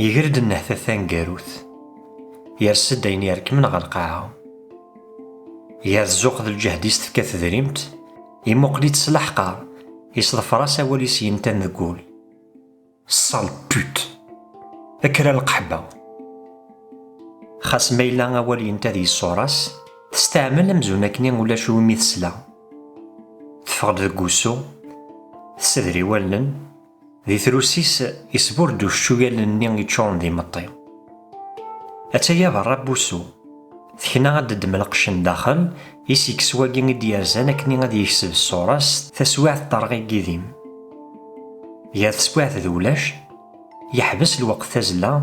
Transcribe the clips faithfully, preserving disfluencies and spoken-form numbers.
Yeger-d nnehta taneggarut, yers-d ayen yerkmen ɣer lqaɛa. Gar zzux d lǧehd-is tefka tedrimt, imuqel-itt s leḥqer, isḍeffer-as awal-is yentan deg wul. Sale pute! Kker a lqeḥba! Xas ma yella awal yenta d yiṣṣur-as, testeɛmel amzun akkenni ulac umi tesla. Teffeɣ-d deg wusu, tessedri wallen, di trusi-s isburduc ucuyalen-nni yeččuren d imeṭṭi. Attaya berra n wusu. Tekna ad d-teddem lqecc n daxel, i s-yekkes wagi i d-yerzan akkenni ad yekseb ṣṣura-s taswiɛt terɣa deg yidim. Gar teswiɛt d ulac, yeḥbes lweqt tazzla,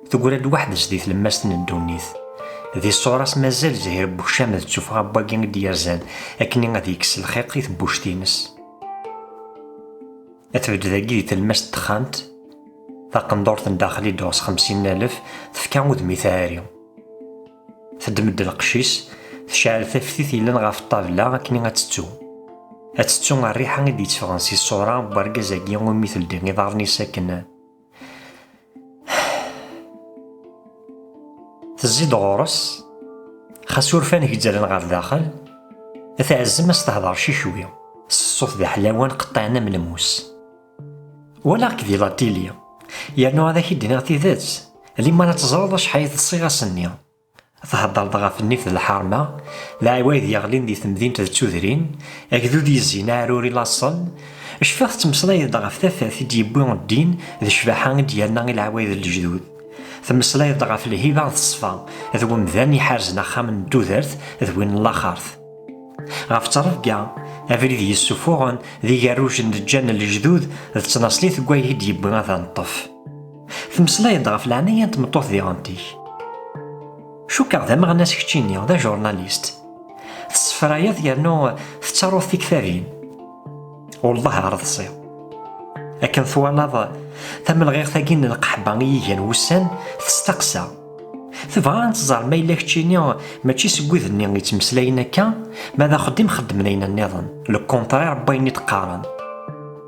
teggra-d weḥd-s di tlemmast n ddunit. Di ṣṣura-s mazal zhir n wekcam d tuffɣa n wagi i d-yerzan akkenni ad yekkes lxiq i tebbuct-ines. Ad tbedd dagi di tlemmast n texxamt, taqendurt n daxel i d-ɣur-s xemsin alef, tefka udem i tɛari. Teddem-d lqecc-is, tecɛel taftit yellan ɣef ṭṭabla akken ad tettu. Ad tettu rriḥa i d-yetteffɣen si ṣṣura n wergaz-agi umi teldi iḍarren-is akken. Tezzi-d ɣur-s, xas urfan gezzren ɣer daxel, tɛezzem a s-tehder cikwi, s ṣṣut d aḥlawan qeṭṭiɛen am lmus. Walaɣ-k di la télé, yernu ad ak-id-iniɣ tidet, limer ad teẓreḍ acḥal i teḍsiḍ ass-nni. Theddreḍ ɣef nnif d lḥerma, d aɛwayed yeɣlin di temdint d tudrin, agdud yezzin aɛrur i laṣel. Cfiɣ tettmeslayeḍ-d ɣef tafat i d-yewwi ddin d ccbaḥa i d-yerna i leɛwayed n lejdud. Temmeslayeḍ-d ɣef lhiba d ṣṣfa d wemdan iḥerzen axxam n tudert d win n laxert. Ɣef ttrebga, abrid yessufuɣen d igerrujen d ǧǧan n lejdud d ttnaṣlit n wayeg i d-yewwi ad neṭṭef. Temmeslayeḍ-d ɣef leɛnaya n tmeṭṭut diɣen-tik. Cukkeɣ d ameɣnas keččini, d ajurnalist. Tessefrayeḍ yernu tettaruḍ tiktabin. Wellah ar ḍsiɣ. Akken twalaḍ, tamelɣiɣt-agi n lqeḥba i yigan wussan testeqsa. Tebɣa ad tẓer ma yella keččini mačči seg wid-nni yettmeslayen akka, ma d axeddim xeddmen ayen nniḍen, le contraire n wayen i d-qqaren.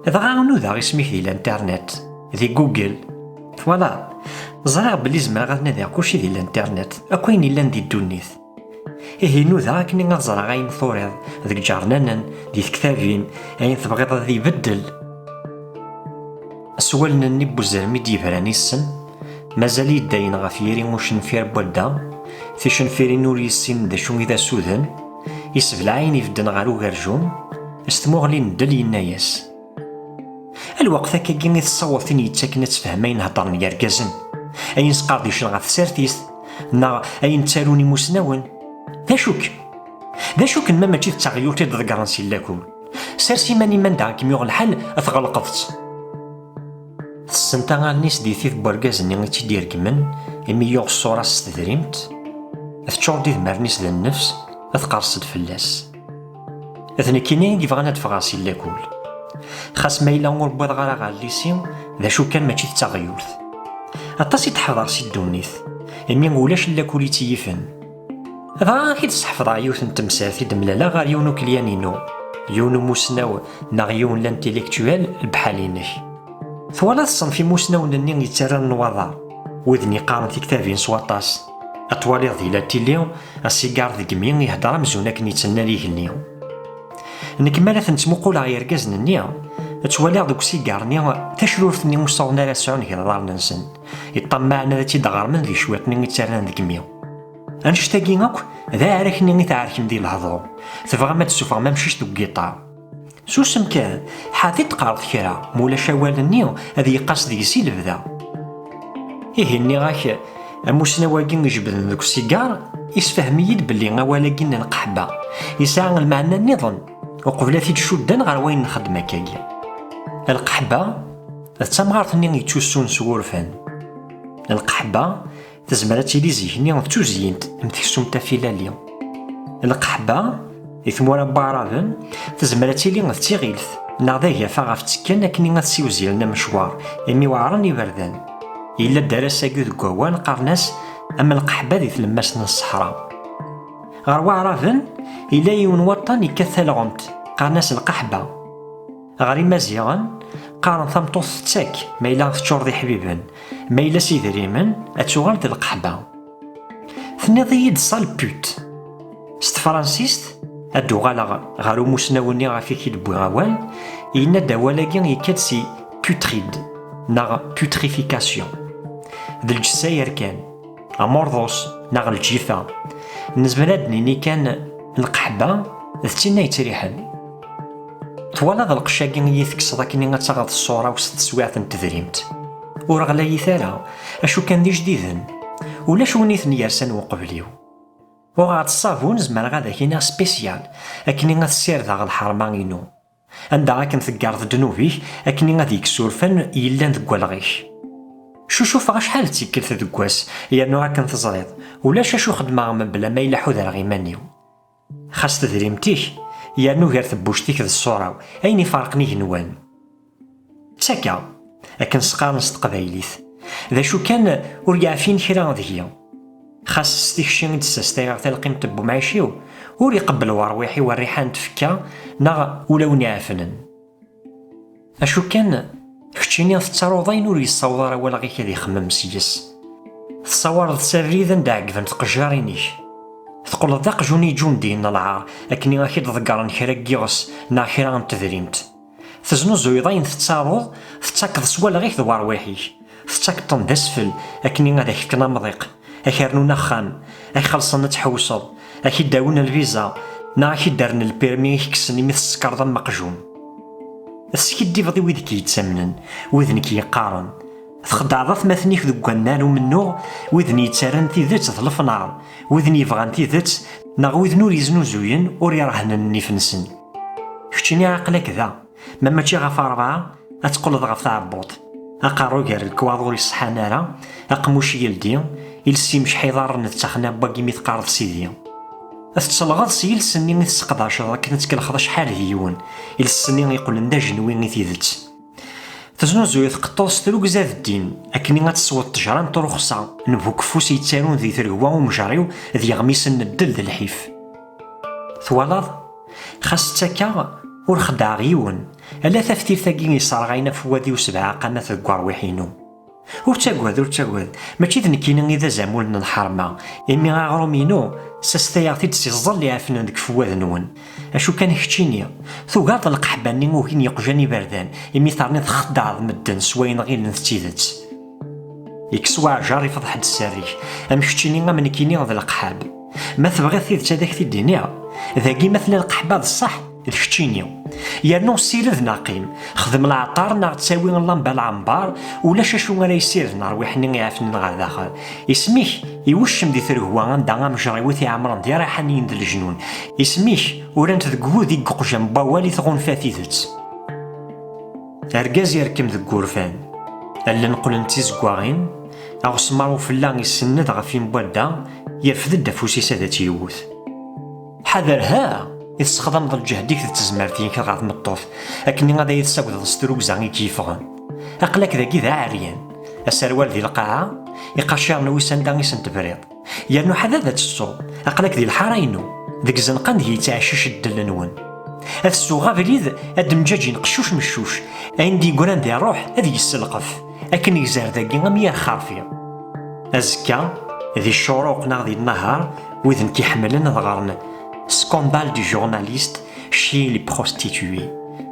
Dɣa nudaɣ isem-ik di l'internet, di Google. Twalaḍ, ẓriɣ belli zemreɣ ad nadiɣ kulci di l'internet, akk ayen yellan di ddunit. Ihi nudaɣ akken ad ẓreɣ ayen turiḍ deg iǧernanen, di tektabin, ayen tebɣiḍ ad ibeddel. S wallen-nni n wezrem i d-yebran i ssem, mazal yeddayen ɣef yiri ucenfir n wadda, ticenfirin ur yessin d acu i d asuden, isebleɛ ayen ibedden ɣer ugerjum, s tmuɣli n ddel yenna-yas. A lweqt akkagi i tessaweḍ tin yettaken ad tefhem ayen heddren yergazen, ayen sqerdicen ɣef tsertit, neɣ ayen ttarun imusnawen. D acu-k? D acu-ken ma mačči d taɣyult i d-ḍeggren si llakul? Sers iman-im anda i kem-yuɣ lḥal, tɣelqeḍ-tt. Tessenta allen-is di tit n wergaz-nni i tt-id-iregmen, imi yuɣ ṣṣura-s s tedrimt, teččur-d idmaren-is d nnefs, tqerres-d fell-as. D nekkini i yebɣan ad d-ffɣeɣ si llakul. Xas ma yella ur wwiḍeɣ ara ɣer llisi, d acu kan mačči d taɣyult. Aṭas i d-ḥeḍreɣ si ddunit, imi ulac llakul i tt-yifen. Dɣa ad k-id-sḥefḍeɣ yiwet n temsalt i d-mlaleɣ ɣer yiwen ukelyan-inu, yiwen umusnaw neɣ yiwen n l'intellectuel bḥal-inek. Twalaḍ ṣṣenf imusnawen-nni yettarran nnwaḍer, widen yeqqaren tiktabin s waṭas. Ad twaliḍ di la tili asigar deg imi ihedder amzun akken yettnal igenni. Nekk mi ara ten-ttmuquleɣ yergazen-nni, ttwaliɣ deg usigar-nni tacrurt-nni ur ssawḍen ara ad sɛun gar iḍarren-nsen, iṭṭamaɛen ad tt-id-ɣermen di cwiṭ-nni i ttarran deg imi. Annect-agi akk d aɛrak-nni i tɛerkem di lehdur, tebɣam ad d-tessufɣem amcic deg ugiṭar. Susem kan, ḥader teqqareḍ kra, ma ulac awal-nni ad yeqqas deg-s i lebda. Ihi nniɣ-ak, amusnaw-agi ijebden deg usigar, isfehem-iyi-d belli awal-agi n lqeḥba yesɛa lmeɛna nniḍen, uqbel ad t-id-cudden ɣer wayen nxeddem akkagi. Lqeḥba d tamɣart-nni yettusun s wurfan. Lqeḥba tezmer ad tili zik-nni d tuzyint am teksum tafilali. Lqeḥba, di tmura n waɛraben, tezmer ad tili d tiɣilt, neɣ d agafa ɣef ttekken akken ad ssiwzilen amecwar, imi weɛren iberdan. Yella-d ar ass-agi deg wawal qqaren-as am lqeḥba di tlemmast n ṣṣeḥra. Ɣer waɛraben, yella yiwen waṭṭan yekkat talɣemt, qqaren-as lqeḥba. Ɣer imaziɣen, qqaren tameṭṭut tettak, ma yella teččur d iḥbiben, ma yella s idrimen, ad tuɣal d lqeḥba. Tenniḍ-iyi-d sale pute. S tefransist, ad d-uɣaleɣ ɣer umusnaw-nni ɣef i k-id-wwiɣ awal, yenna-d awal-agi yekka-d si putrid, neɣ putréfaction. D lǧessa yerkan, amurḍus, neɣ lǧifa. Nezmer ad d-nini kan lqeḥba, d tinna yettriḥen. Twalaḍ lqecc-agi i yi-tekkseḍ akken ad taɣeḍ ṣṣura-w s teswiɛt n tedrimt? Ur ɣlayit ara, acu kan d ijdiden. Ulac win i ten-yersan uqbel-iw. Uɣeɣ-d ṣṣabun, zemreɣ ad ak-iniɣ spécial, akken ad ssirdeɣ lḥerma-inu. Anda akken teggareḍ ddnub-ik, akken ad yeksurfen yellan deg walɣ-ik. Cucufeɣ acḥal d tikkelt deg wass, yernu akken teẓriḍ, ulac acu xeddmeɣ mebla ma yella ḥudreɣ iman-iw. Xas tedrimt-ik, yernu gar tebbuct-ik d ṣṣura-w, ayen iferqen igenwan. Ttakeɣ, akken s-qqaren s teqbaylit, d acu kan ur yeɛfin kra deg-i. Xas s tikci i d-ssastayeɣ talqimt n wemɛic-iw, ur iqebbel werwiḥ-iw rriḥa n tfekka neɣ ulawen iɛefnen. Acu kan, keččini tettaruḍ ayen ur yessaweḍ ara walɣ-ik ad ixemmem s-yes. Tessawareḍ s abrid anda ɛeggben tqejjarin-ik. Teqqleḍ d aqjun iǧumdiyen n lɛar, akken i ak-id-ḍeggren kra n yiɣes neɣ kra n tedrimt. Teznuzuyeḍ ayen tettaruḍ, tettakeḍ s walɣ-ik d werwiḥ-ik. Tettakeḍ-ten d asfel, akken ad ak-fken amḍiq, ak-rnun axxam, ak-xellṣen ad tḥewseḍ, ak-id-awin lviza, neɣ ak-id-rren lpirmi i k-kksen imi tessekreḍ am meqjun. Teskiddibeḍ i wid k-yettamnen, wid n k-yeqqaren. Txeddɛeḍ atmaten-ik deg wannar umennuɣ, wid n-yettarran tidet d lefnar, wid n-yebɣan tidet, neɣ wid n-ur yeznuzuyen, ur irehnen nnif-nsen. Keččini aql-ak da, ma mačči ɣef rebɛa, ad teqqleḍ ɣef tɛebbuḍt. Aqerru gar lekwaɣeḍ ur iṣeḥḥan ara, aqemmuc yeldi, iles imceḥ iḍarren d taxna n wagi mi teqqareḍ sidi. Ad tettelɣeḍ s yiles-nni i tesseqdaceḍ akken ad tkellxeḍ acḥal d yiwen, iles-nni iqqlen d ajenwi i tidet. Teznuzuyeḍ tqeṭṭuḍ s trugza d ddin, akken ad tesweḍ ttejra n truxsa, n bu keffus yettarun di tregwa umejriw d yeɣmisen n ddel d lḥif. Twalaḍ? Xas ttakkaɣ, ur xeddɛeɣ yiwen. Ala taftilt-agi yesserɣayen afwad-iw sebɛa aqamat deg werwiḥ-inu. Ur ttagad, ur ttagad. Mačči d nekkini i d azamul n lḥerma, imi aɣrum-inu ssastayeɣ-t-id si ẓẓel iɛefnen deg fwad-nwen. Acu kan keččini, tugareḍ lqeḥba-nni ugin yeqjan iberdan, imi terniḍ txeddɛeḍ medden s wayen ɣilen d tidet. Yekkes waɛjar ifeḍ ḥedd sser-ik, am keččini am nekkini d leqḥab. Ma tebɣiḍ tidet ad ak-t-id-iniɣ, dagi ma tella lqeḥba d ṣṣeḥ, d keččini. Yernu ssired neɣ qqim, xdem leɛṭer neɣ ttawi llamba lɛembar, ulac acu ara yessirden rrwiḥ-nni iɛefnen ɣer daxel. Isem-ik iweccem di tregwa anda amejriw i t-iɛemren d iraḥaniyen d lejnun. Isem-ik uran-t deg wudi deg uqjam n wawal i tɣunfa tidet. Argaz yerkem deg wurfan, allen qqlent d tizeggaɣin, aɣesmar ufella isenned ɣef yimwadda, yerfed-d afus-is ad tt-yewwet. Ḥader ha! I tessexdameḍ lǧehd-ik d tezmert-ik ɣer tmeṭṭut, akken ad iyi-tessagdeḍ s trugza i k-yeffɣen. Aql-ak dagi d aɛeryan, aserwal di lqaɛa, iqaciren wis anda i sen-tebriḍ. Yernu ḥader ad tettuḍ, aql-ak di lḥara-inu, deg izenqan deg yettɛeccic ddel-nwen. Ad ssuɣ abrid, ad d-mǧaǧin qeccuc meccuc, ayen d-yeggran di ṛṛuḥ ad yesselqef, akken gzer dagi am yir xerfi. Azekka, di ccuruq neɣ di nnahar, wid n k-iḥemmlen ad ɣren Scandale du journaliste chez les prostituées.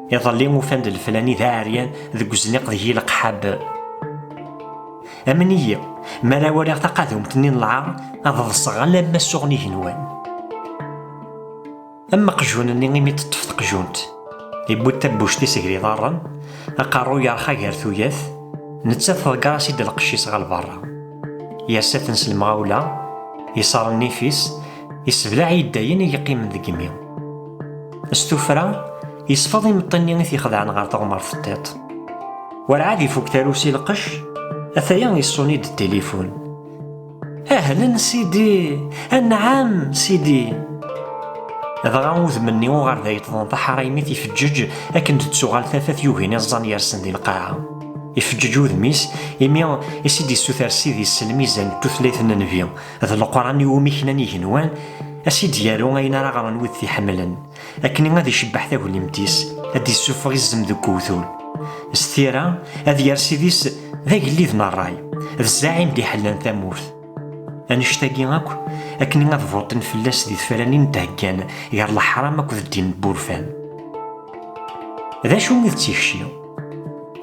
Iḍelli ufan-d leflani d aɛeryan deg uzniq deg yileqḥab. Amen-iyi, mi ara waliɣ taqadumt-nni n lɛar, ad ḍseɣ alamma suɣen igenwan. Am meqjun-nni imi teṭṭef teqjunt, iwwi-d tabbuct-is gar iḍarren, aqerru yerxa gar tuyat, nettat tḍegger-as-id lqecc-is ɣer lberra. Yers-aten s lemɣawla, iṣer nnif-is, iseblaɛ iddayen i yeqqimen deg imi. S tuffra, yesfeḍ imeṭṭi-nni i t-ixedɛen ɣer teɣmert n tiṭ. Werɛad ifuk tarusi lqecc, ataya yeṣṣuni-d ttilifun. Ahlen sidi! Anɛam sidi! Dɣa udem-nni uɣerday ṭṭḍen taḥraymit ifeǧǧeǧ akken d-tettuɣal tafat yugin iẓẓan yersen di lqaɛa. Ifeǧǧeǧ udem-is imi i s-id-issuter Ssid-is s lmizan n tutlayt n Nnbi d Leqran iwumi knan igenwan, a s-id-yaru ayen ara ɣren wid t-iḥemmlen, akken ad icebbeḥ taglimt-is, ad d-issufeɣ izzem deg uwtul. S tira, ad yer Ssid-is d agellid n ṛṛay, d zzaɛim d-iḥellan tamurt. Annect-agi akk, akken ad buṭin fell-as di tefranin d-heggan gar leḥram akked ddin n wurfan. D acu i d tikci?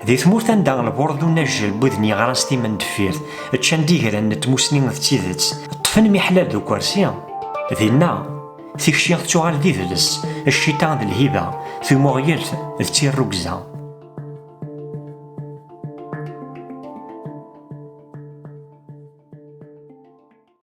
Di tmurt anda lburḍ unajjel n widen yeɣran s timendeffirt ččan-d igran n tmusni d tidet, ṭṭfen miḥlal d ukersi, dinna, tikci tettuɣal d idles, ccita d lhiba, tumuɣyelt d tirrugza.